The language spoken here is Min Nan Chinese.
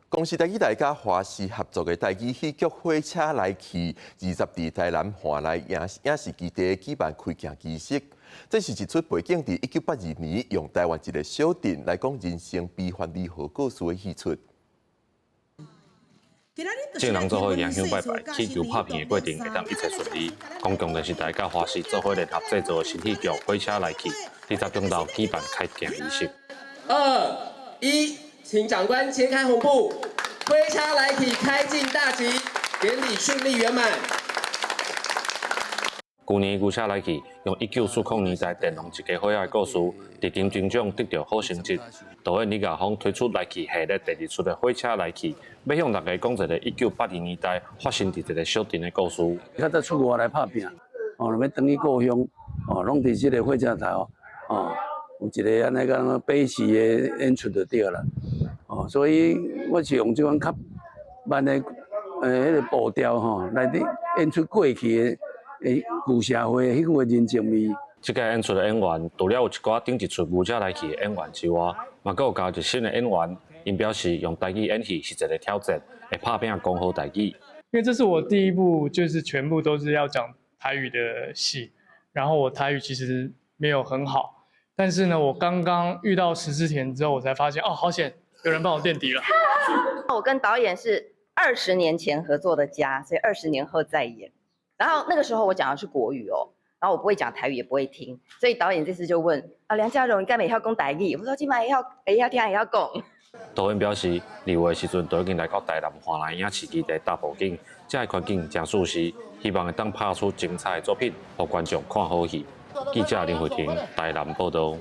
公視台語台佮華視合作的台語戲劇《火車來去》，20佇台南華內影視基地舉辦開鏡儀式。這是一齣背景佇1982年，用台灣一个小鎮來講人生悲歡離合故事的戲出。眾人做伙迎香拜拜，祈求拍片的過程會當一切順利。公共電視台佮華視做伙聯合製作的新戲劇《火車來去》，20中晝舉辦開鏡儀式。二一，請長官揭開紅布，火車來去開鏡大吉，典禮順利圓滿。舊年牛車來去，用1940年代佃農一家伙仔的故事，佇金鐘獎得著好成績。導演李亞峰推出來去系列第二齣的火車來去，欲向大家講一个1982年代發生佇一个小鎮的故事。較早出外來拍拚，哦，欲轉去故鄉，哦，攏佇這个火車頭，哦，有一个按呢講悲喜的演出就對啦。哦，所以我是用這款較慢的，彼个步調吼，來佇演出過去的。欸，舊社會彼個人情味。這屆演出的演員，除了有一寡頂一齣牛車來去的演員之外，嘛閣有加入新的演員。𪜶表示用台語演戲是一个挑戰，會拍拚講好台語。因為這是我第一部，就是全部都是要講台語的戲，然後我台語其實沒有很好，但是呢，我剛剛遇到石之田之後，我才發現，哦，好險，有人幫我墊底了。我跟導演是20年前合作的家，所以20年後再演。然後那個時候我講的是國語哦，然後我不會講台語，也不會聽，所以導演這次就問啊，梁家榮，你敢會曉講台語？我說這擺會曉，會曉聽，會曉講。導演表示，2月的時陣就已經來到台南華南影視基地搭布景，這个環境誠舒適，希望會當拍出精彩的作品，予觀眾看好戲。記者林慧婷台南報道。